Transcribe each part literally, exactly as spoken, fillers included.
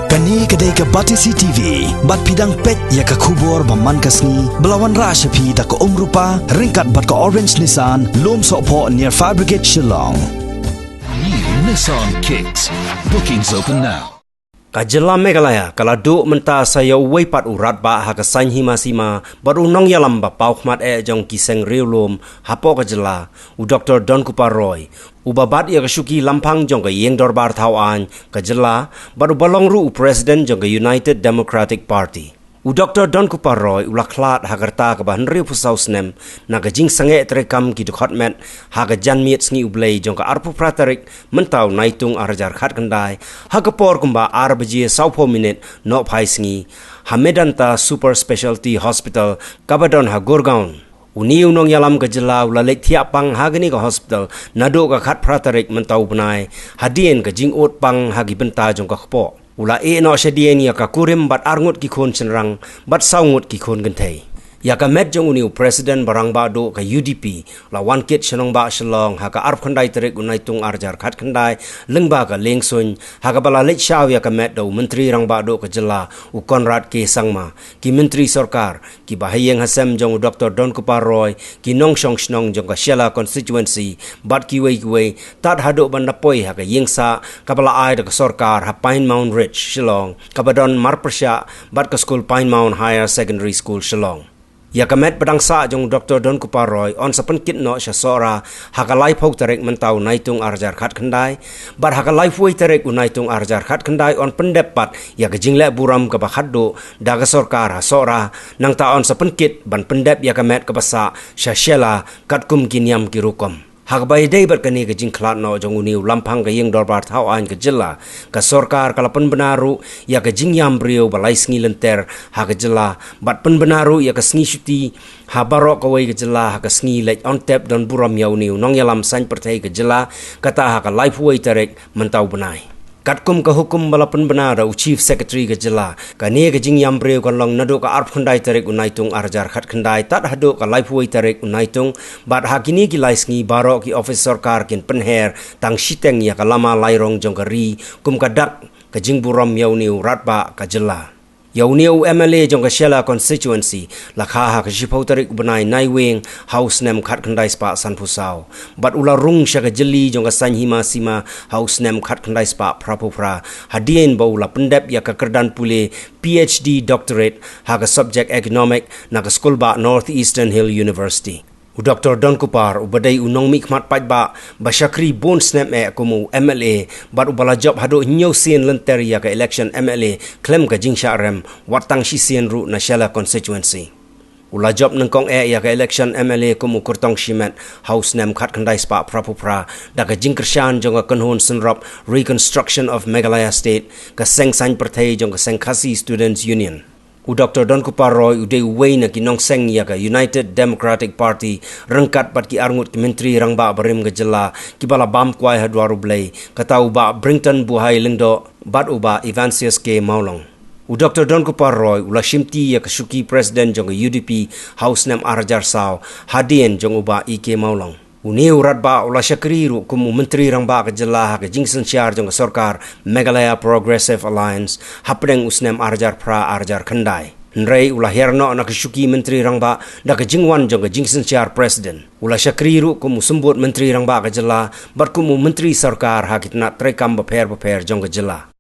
Kane ka dei ka Batesi T V, bad phi dang peit ïa ka khubor ba man ka sngi, ba la wanrah sha phi da ka Umrupa, ryngkat bad ka Orange Nissan, Lum Sohphoh near Fire Brigade Shillong. New Nissan Kicks. Bookings open now. Ka jylla Meghalaya ka la duh mynta sa ïa uwei pat u radbah ha ka saiñ hima sima bad u nongïalam ba paw khmat eh jong ki seng riewlum hapoh ka jylla, u Doktor Donkupar Roy, uba bat ïa ka shuki lamphang jong ka ïing dorbar thaw aiñ ka jylla, bad uba long ruh u president jong ka United Democratic Party. U Doktor Donkupar Roy u la khlad ha ka rta kaba hynriewphew saw snem na ka jingsangeh treikam ki dkhot met ha ka janmiet sngi U Blei jong ka arphew phra tarik mynta u Naitung ar hajar khatkhyndai, ha ka por kumba ar baje sawphew minit nohphai sngi, ha Medanta Super Specialty Hospital kaba don ha Gurgaon. Une u nongïalam ka jylla u la leit thiah pang ha kane ka hospital naduh ka khatphra tarik mynta u bnai, hadien ka jingud pang ha ki bynta jong ka kpoh. U la ïeh noh shadien ïa ka kurim bad arngut ki khun shynrang bad sawngut ki khun kynthei. Ïa ka met jong une u president ba rangbah duh ka U D P la wan kit sha nongbah Shillong ha ka arphew khyndai tarik u Naitung ar hajar khatkhyndai, lyngba ka liengsuiñ, ha kaba la leit shaw ïa ka met da u Myntri Rangbah Duh ka jylla, u Conrad K Sangma, ki myntri sorkar, kiba ha ïing ha sem jong u Doktor Donkupar Roy, ki nongshong shnong jong ka Shella constituency, bad kiwei kiwei, tad haduh ban da poi ha ka ïing sah kaba la ai da ka sorkar ha Pine Mount Ridge, Shillong, kaba don marpyrshah bad ka skul Pine Mount Higher Secondary School, Shillong. Ïa ka met ba dang sah jong u Doktor Donkupar Roy yn sa pynkit noh sha Sohra ha ka laiphew tarik mynta u Naitung ar hajar khatkhyndai, bad ha ka laiphew wei tarik u Naitung ar hajar khatkhyndai yn pyndep pat ïa ka jingleh burom kaba khatduh da ka sorkar ha Sohra, nangta yn sa pynkit ban pyndep ïa ka met kaba sah sha Shella katkum ki niam ki rukom. Ha kaba ïadei bad kane ka jingkhlad noh jong une u lamphang ka ïing dorbar thaw aiñ ka jylla, ka sorkar ka la pynbna ruh ïa ka jingïam briew ba lai sngi lynter ha ka jylla, bad pynbna ruh ïa ka sngi shuti ha baroh kawei ka jylla ha ka sngi leit yn tep don burom ïa une u nongïalam saiñ pyrthei ka jylla, kata ha ka laiphew wei tarik mynta u bnai. Katkum ka hukum ba la pynbna da u Chief Secretary ka jylla, kane ka jingïam briew kan long naduh ka arphew khyndai tarik u Naitung ar hajar khatkhyndai tad haduh ka laiphew wei tarik u Naitung, bad ha kine ki lai sngi baroh ki ophis sorkar kin pynher tang shiteng ïa ka lama lairong jong ka ri kum ka dak ka jingburom ïa une u radbah ka jylla. Ïa une u M L A jong ka Shella constituency la kha ha ka shiphew tarik u bnai Naiwieng ha u snem khatkhyndai spah sanphew saw, bad u la rung sha ka jylli jong ka saiñ hima sima ha u snem khatkhyndai spah phraphew phra, hadien ba u la pyndep ïa ka kyrdan pule P H D doctorate ha ka subject economic na ka skul bah North Eastern Hill University. U Doktor Donkupar, uba dei u nongmihkhmat paidbah ba shakri bun snem eh kum u M L A, bad uba la jop haduh hynñiew sien lynter ïa ka election M L A khlem ka jingshah rem, wat tang shisien ruh na Shella constituency. U la jop nyngkong eh ïa ka election M L A kum u kyrtong shimet ha u snem khatkhyndai spah phraphew phra da ka jingkyrshan jong ka kynhun synrop Reconstruction of Meghalaya State, ka seng saiñ pyrthei jong ka seng Khasi Students Union. U Doktor Donkupar Roy u dei uwei na ki nongseng ïa ka United Democratic Party, ryngkat bad ki arngut ki myntri rangbah barim ka jylla, kiba la bam kwai ha dwar U Blei, kata u Bah Brinton Buhai Lyngdoh bad u Bah Evans K Mawlong. U Doktor Donkupar Roy u la shimti ïa ka shuki president jong ka U D P ha u snem ar hajar saw, hadien jong u Bah E K Mawlong. Une u radbah u la shakri ruh kum u myntri rangbah ka jylla ha ka jingsynshar jong ka sorkar Meghalaya Progressive Alliance hapdeng u snem ar hajar phra ar hajar khyndai. Hynrei u la hiar noh na ka shuki myntri rangbah da ka jingwan jong ka jingsynshar president. U la shakri ruh kum u symbud myntri rangbah ka jylla bad kum u myntri sorkar ha ki tnat treikam bapher bapher jong ka jylla.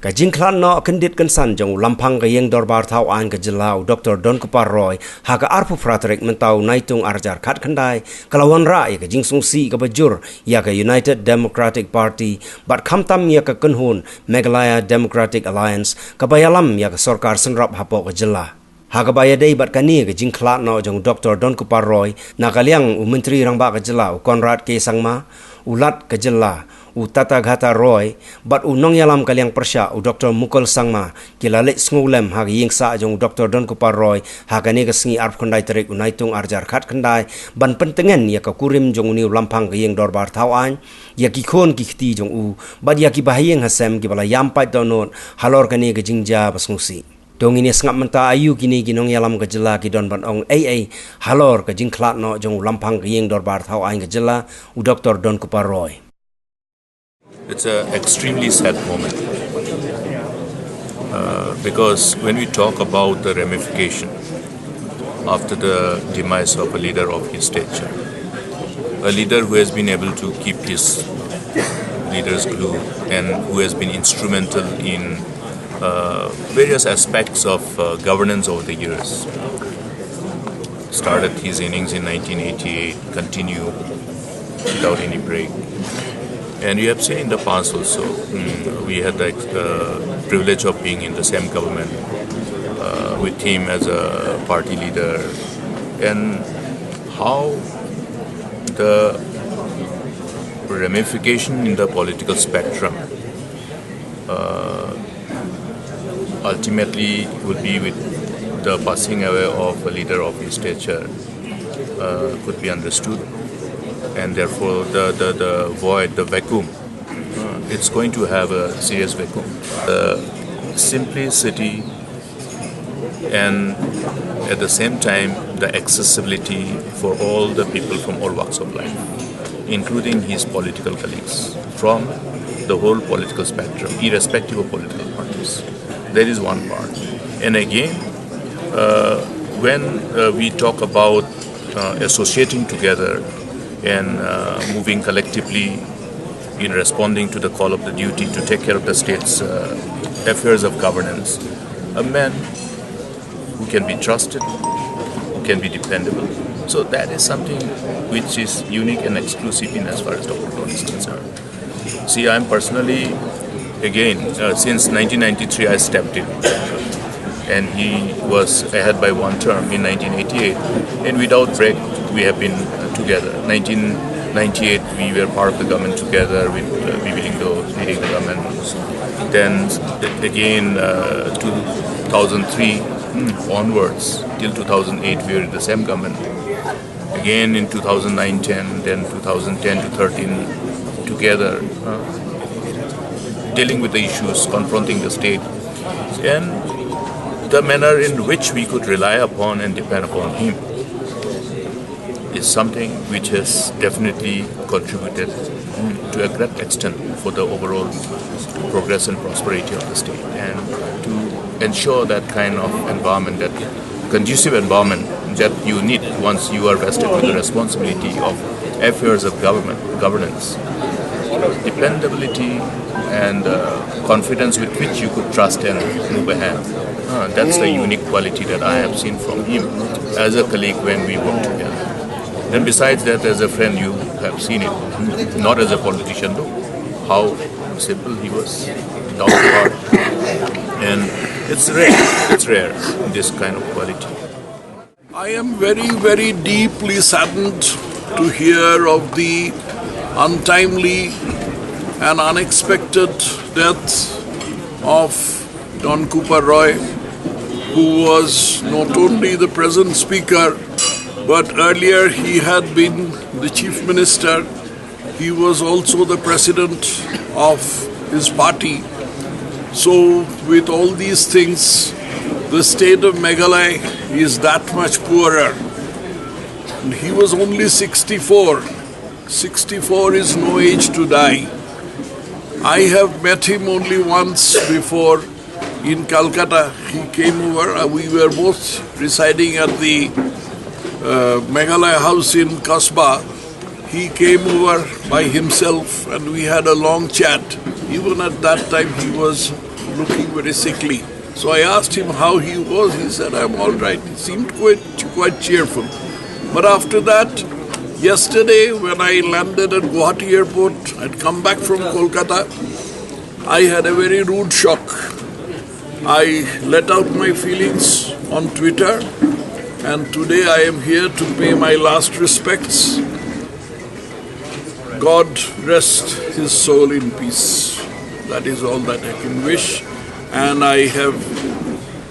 Ka jingkhlad noh kyndit kynsan jong u Lampang ka Ïing Dorbar Thaw Aiñ ka Jylla, u Doktor Donkupar Roy, ha ka arphew phra tarik mynta u Naitung arhajar khatkhyndai, ka la wanrah ïa ka jingsngewsih kaba jur ïa ka United Democratic Party bad khamtam ïa ka kynhun Meghalaya Democratic Alliance kaba ïalam ïa ka sorkar synrap hapoh ka jylla. Ha kaba ïadei bad kane ka jingkhlad noh jong u Doktor Donkupar Roy, na ka liang u Myntri Rangbah ka Jylla u Conrad K Sangma, u Lat ka Jylla u Tathagata Roy bad u nongïalam ka liang pyrshah u Doktor Mukul Sangma ki la leit sngewlem ha ka ïing sah jong u Doktor Donkupar Roy ha kane ka sngi arphew khyndai tarik u Naitung arhajar khatkhyndai ban pyntngen ïa ka kurim jong une u Lampang ka Ïing Dorbar Thaw Aiñ, ïa ki khun ki kti jong u bad ïa ki bahaïing hasem kiba la ïam pait dohnud halor kane ka jingjia ba sngewsih. To ngin ïa sngap mynta aïu kine ki nongïalam ka jylla ki don ban ong ei ei halor ka jingkhlad noh jong u Lampang ka Ïing Dorbar Thaw Aiñ ka Jylla, u Doktor Donkupar Roy. It's an extremely sad moment, uh, because when we talk about the ramification after the demise of a leader of his stature, a leader who has been able to keep his leaders' glue and who has been instrumental in uh, various aspects of uh, governance over the years. Started his innings in nineteen eighty-eight, continue without any break. And you have seen in the past also, mm, we had the uh, privilege of being in the same government uh, with him as a party leader, and how the ramification in the political spectrum uh, ultimately would be with the passing away of a leader of his stature uh, could be understood, and therefore the, the, the void, the vacuum, uh, it's going to have a serious vacuum. The simplicity and at the same time the accessibility for all the people from all walks of life, including his political colleagues from the whole political spectrum, irrespective of political parties. That is one part. And again, uh, when uh, we talk about uh, associating together and uh, moving collectively in responding to the call of the duty to take care of the state's uh, affairs of governance, a man who can be trusted, who can be dependable. So that is something which is unique and exclusive in as far as Doctor Roy is concerned. See, I'm personally, again, uh, since nineteen ninety-three I stepped in, and he was ahead by one term in nineteen eighty-eight, and without break we have been, uh, together. nineteen ninety-eight we were part of the government together with, uh, Bibi Lyngdoh leading the government. Then again, uh, two thousand three, hmm, onwards till two thousand eight we were in the same government. Again in two thousand nine ten, then two thousand ten to thirteen, together, uh, dealing with the issues confronting the state, and the manner in which we could rely upon and depend upon him is something which has definitely contributed, mm, to a great extent for the overall progress and prosperity of the state, and to ensure that kind of environment, that conducive environment that you need once you are vested with the responsibility of affairs of government, governance. Dependability and, uh, confidence with which you could trust and move ahead. Uh, that's the unique quality that I have seen from him as a colleague when we work together. And besides that, as a friend, you have seen it, not as a politician though, how simple he was, down to earth. And it's rare, it's rare, this kind of quality. I am very, very deeply saddened to hear of the untimely and unexpected death of Don Cooper Roy, who was not only the present speaker, but earlier he had been the chief minister. He was also the president of his party. So, with all these things, the state of Meghalaya is that much poorer. And he was only sixty-four. Sixty-four is no age to die. I have met him only once before in Calcutta. He came over. Uh, we were both residing at the, uh, Meghalaya House in Kasbah. He came over by himself and we had a long chat. Even at that time, he was looking very sickly. So I asked him how he was. He said, "I'm all right." He seemed quite, quite cheerful. But after that, yesterday when I landed at Guwahati airport, I'd come back from Kolkata, I had a very rude shock. I let out my feelings on Twitter, and today I am here to pay my last respects. God rest his soul in peace. That is all that I can wish, and I have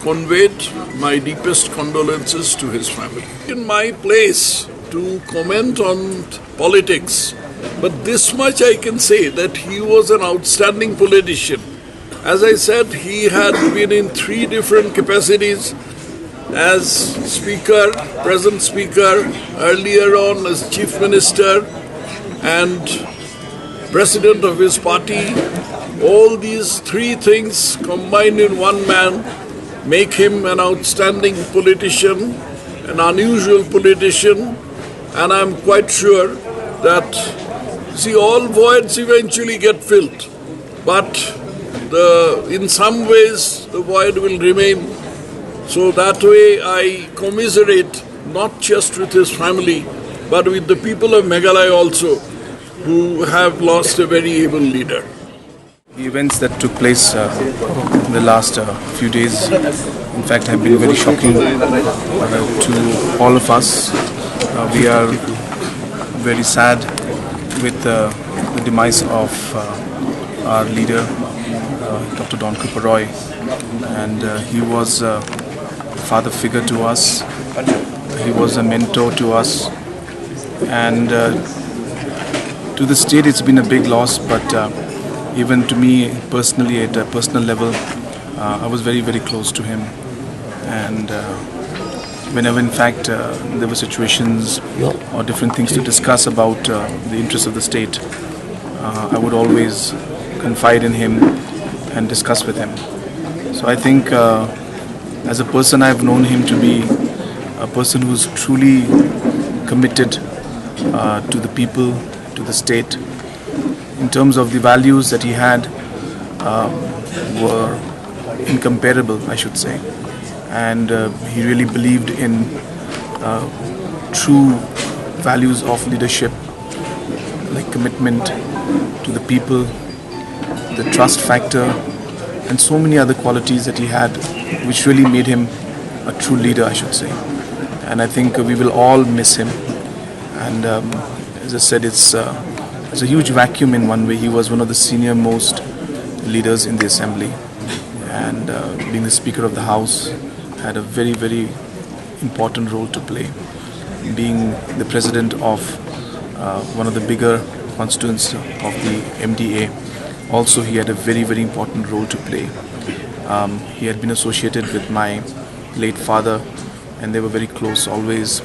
conveyed my deepest condolences to his family. In my place to comment on politics, but this much I can say, that he was an outstanding politician. As I said, he had been in three different capacities: as speaker, present speaker, earlier on as chief minister, and president of his party. All these three things combined in one man make him an outstanding politician, an unusual politician, and I'm quite sure that, see, all voids eventually get filled, but the, in some ways the void will remain. So that way I commiserate not just with his family, but with the people of Meghalaya also, who have lost a very able leader. The events that took place, uh, in the last, uh, few days, in fact, have been very shocking, uh, to all of us. Uh, we are very sad with, uh, the demise of, uh, our leader, uh, Doctor Don Cooper Roy, and, uh, he was a father figure to us. He was a mentor to us, and, uh, to the state, it's been a big loss. But, uh, even to me personally, at a personal level, uh, I was very, very close to him, and, uh, whenever, in fact, uh, there were situations or different things to discuss about, uh, the interests of the state, uh, I would always confide in him and discuss with him. So I think, uh, as a person, I've known him to be a person who's truly committed, uh, to the people, to the state. In terms of the values that he had, um, were incomparable, I should say. And, uh, he really believed in, uh, true values of leadership, The commitment to the people, the trust factor, and so many other qualities that he had, which really made him a true leader, I should say. And I think we will all miss him. And um, as I said, it's, uh, it's a huge vacuum in one way. He was one of the senior most leaders in the assembly, and uh, being the Speaker of the House, had a very, very important role to play. Being the president of uh, one of the bigger constituents of the M D A, also he had a very, very important role to play. Um, he had been associated with my late father, and they were very close always.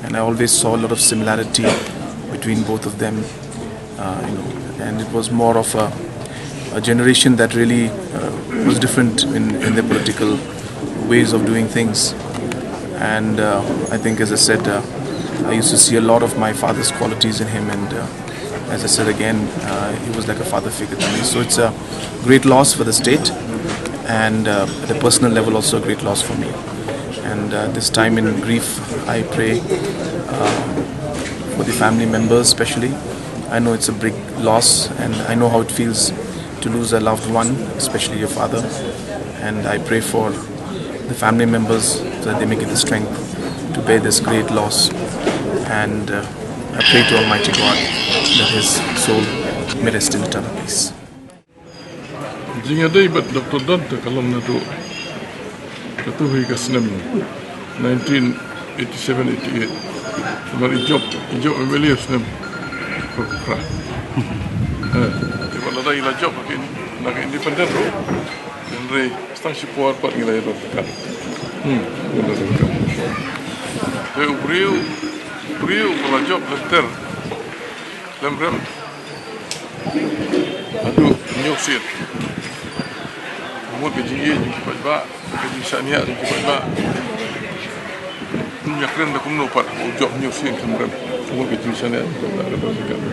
And I always saw a lot of similarity between both of them. Uh, you know, and it was more of a, a generation that really uh, was different in, in their political ways of doing things. And uh, I think, as I said, uh, I used to see a lot of my father's qualities in him, and uh, as I said again, uh, he was like a father figure to me. So it's a great loss for the state, and uh, at a personal level, also a great loss for me. And uh, this time in grief, I pray uh, for the family members, especially. I know it's a big loss, and I know how it feels to lose a loved one, especially your father. And I pray for the family members that they may get the strength to bear this great loss. And uh, I pray to Almighty God that his soul may rest in eternal peace. Jingïadei bad Doctor Don te ka long naduh katto hi ka snem nineteen eighty-seven eighty-eight. Namar i jop, i jop M L A snem ka phra. Eh, i ba lada i la jop ka in, na ka independent ruh. Hynrei stang shipor pat ngi la ïadon ka. Hmm, ïadon ka. Te u briew, u briew u la jop lynter. Lem rem. Haduh hynñiew sien. Mut ka jingïeit jong ki paidbah, ka jingshaniah jong ki paidbah. Ym ïakren da kumno pat, u jop hynñiew sien khlem rem. Mut ka jingshaniah jong ki paidbah.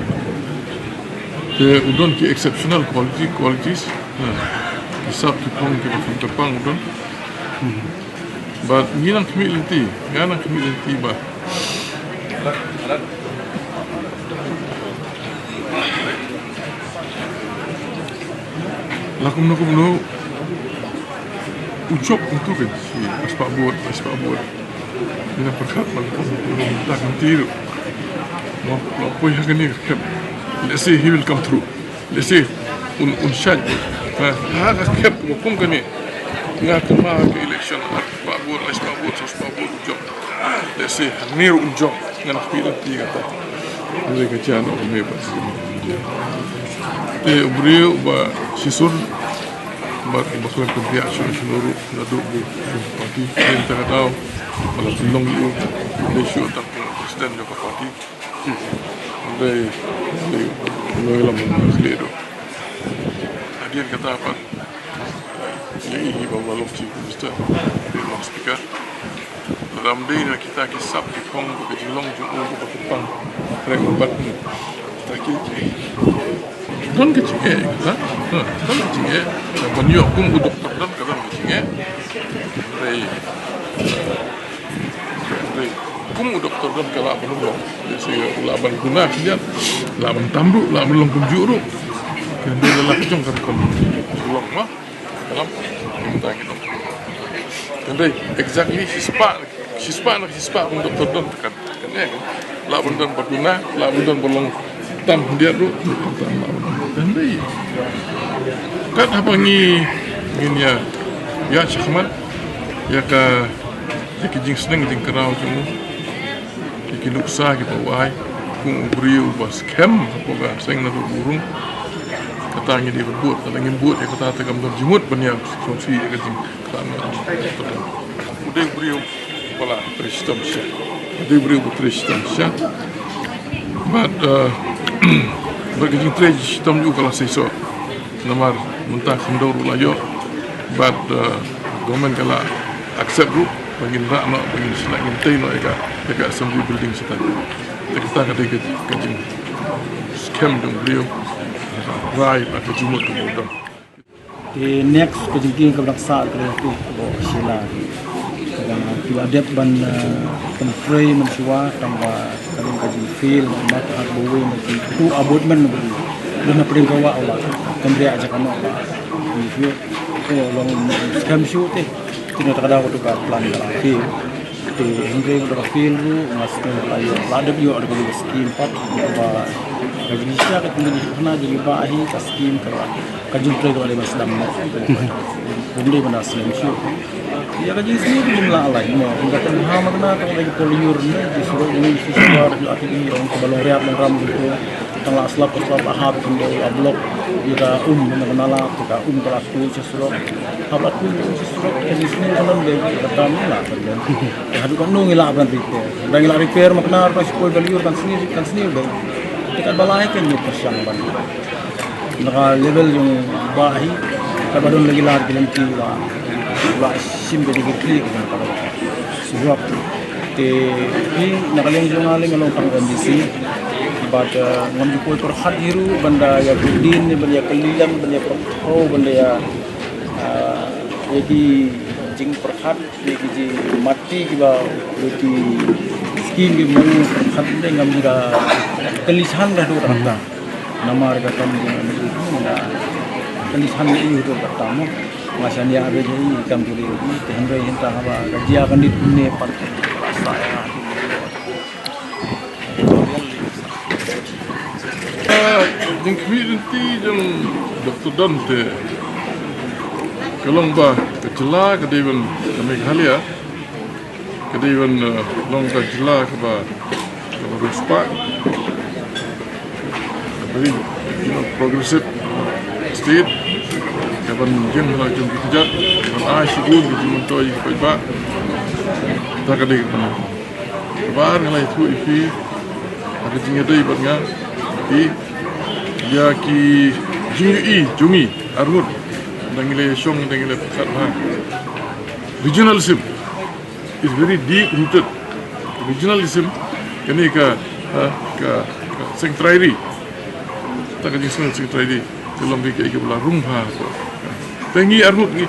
Te u don ki exceptional quality, qualities. Ha. Ki sap ki phong kiba kyrpang u don. Bad ngi nang khmih lynti, nga nang khmih lynti ba la kumno kumno u jop kumtu kan, shi spah vote, spah vote. Ngi nang pyrkhat ba la kumno kumno mynta kan ti ruh. Mo, la poi ha kane ka khep. Let's see, he will come through. Let's see, un, un shait. Ha, ha ka khep ba kum kane. Nga kynmaw ha ka election, ar spah vote, lai spah vote, saw spah vote u jop. Let's see, hangne ruh un jop. Nga nang khmih lynti kata. Hynrei ka jia noh ka mei pat. Te u briew uba shisur bad uba khlem pynbiang shuh shuh ruh naduh ba party, te kata ka daw ba la pynlong ïa u, leit shuh tang kum u president jong ka party. Dei, dei, noi lam khlieh ruh. Hadien kata pat, ïa i hi ba u la long Chief Minister, dei long Speaker. Lada ym dei na kita ki sap ki phong, ka jinglong jong u, ka kyrpang, rek u bat ni. Kita ki, don ka jingeh, kita. Ha, don ka jingeh. Ban ïoh kum u doktor don ka don ka jingeh. Dei, dei. Kum u doktor don ka lah ban long. Dei, sa u lah ban guna khyndiat. Lah ban tam ruh, lah ban long kumjuh ruh. Kan dei la lah ka jong ka rukom. Long ma. Dalam. Kita kita. Kan dei, exactly, shi spah, shi spah na shi spah kum doktor don kan. Kan, eh, kan. Lah ban don ba guna, lah ban don ba long tam khyndiat ruh, tam lah ban don. Kan dei. Kat haba ngi, ngin ïa, ïa shakhmat, ïa ka, ïa ki jingsneng jingkraw jong u, ïa ki nuksa kiba u ai, kum u briew uba skhem hapoh ka seng naduh burom. Kata ngi dei ban bud, lada ngim bud ïa kata te kam don jingmut ban ïa sngewsih ïa ka jing. U dei u briew ba la trei shitom shisha. U dei u briew ba trei shitom shisha. Bad, eh, bad ka jingtrei shitom jong u ka la seisoh. Namar mynta khyndew ruh la ïoh. Bad, eh, government ka la accept ruh ba ngin rah noh, ba ngin shna, ngin tei noh ïa ka, ïa ka assembly building shata. Te kata ka dei ka, ka jingskhem jong u briew. Rai bad ka jingmut ka jingdon. Te next ka jingkieng kaba dang sah ka dei tu kaba Sheila. Kaba ki la dep ban, eh, pyntrei mynshuwa tang ba ka Ka jingfail, mat hat bawei na ki tu abut men bawei. Dah na pdeng ka wah wah. Kynriah jaka noh wah. Ni shu. Ko long skhem shu te. Kino ta ka daw tu ka plan ka fail. Te hynrei ka fail ruh nga shu la ïoh la dep ïoh da ka skim pat. Ba ka jingshisha ka jingkhana jingba hi ka skim ka ruh. Ka jingtrei ka ba dei ba sdang mo. Bym dei ba na slem shuh. Ïa ka jingsniew ka jinglah lai mo. Ka tang ha ma kane tang dei ka polyur ne, ki surok ne, ki surok, ki ati ki rong, ka ba long riat long ram gitu. Tang la slap ka slap la hap ka dei la blok. Ïa ka um ne ka nala, ka um ka la tu sha surok. Hap la tu sha surok, ka jingsniew ka long dei ka tam la ka dei. Ka haduh ka nung ïa la ban repair. Dang ïa la repair ma kane ka shu poi polyur kan sniew, kan sniew dei. Te ka ba lai ka ngi pyrshang ban. Na ka level jong ba hi, ka ba don lagi lad ki lynti ba, ba shim ka jingkitkhlieh ka jong ka ba. Sebab te hi na ka liang jong nga leng nga long tang M D C. Bad, eh, ngam ju poi pyrkhat hi ruh ban da ïa kudin ne ban ïa kylli lem ban ïa pyrkhat ban da ïa, eh, ïa ki jingpyrkhat. Ïa ki jingmati kiba, ïa ki skim kiba u pyrkhat dei ngam jingkylli shan ka haduh katta. Namar ka kam jong nga kylli shan ïa u haduh katta mo. Nga shan ïa ba ïa i kam jong i te hynrei hynta haba ka jia ka nit ne pat. Sa ïa. Ah, jingkhmih lynti jong Doctor Don te ka long ba ka jylla ka dei ban, ka Meghalaya ka dei ban, eh, long ka jylla kaba, kaba riewspah, ka very, you know, progressive state, kaban ïeng ha la jong ki kjat, ban ai shibun ki jingmyntoi ki paidbah. Ta ka dei ka Kaba ar nga la ïathuh ïa phi ha ka jingïadei bad nga, ïa ki jingïohi jong ngi arngut, da ngi la ïashong, da ngi la pyrkhat bha. Regionalism is very deep rooted. Regionalism kane ka, ha, ka, ka seng trai ri. Ta ka jingsngew seng trai ri. Te long ki, ki, ki ba la rung bha. Te ngi arngut ngi,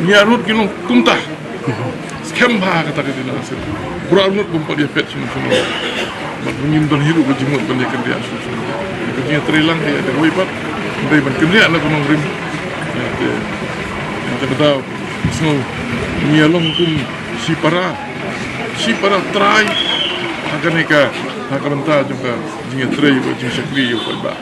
ngi arngut ngi long kumta. Skhem bha kata ka dei na sir. Bro arngut bym pat ïa pet sum sum. Bad ngim don hi ruh ka jingmut ban ïa kynriah sum sum. Ka jingïatreilang ka ïa ka wei pat. Dei ban kynriah la ka nongrim. Te, te ka daw sngew ngi ïa long kum shipara. Shipara trai. Ha kane ka, ha ka bynta jong ka jingïatrei bad jingshakri ïa u paidbah.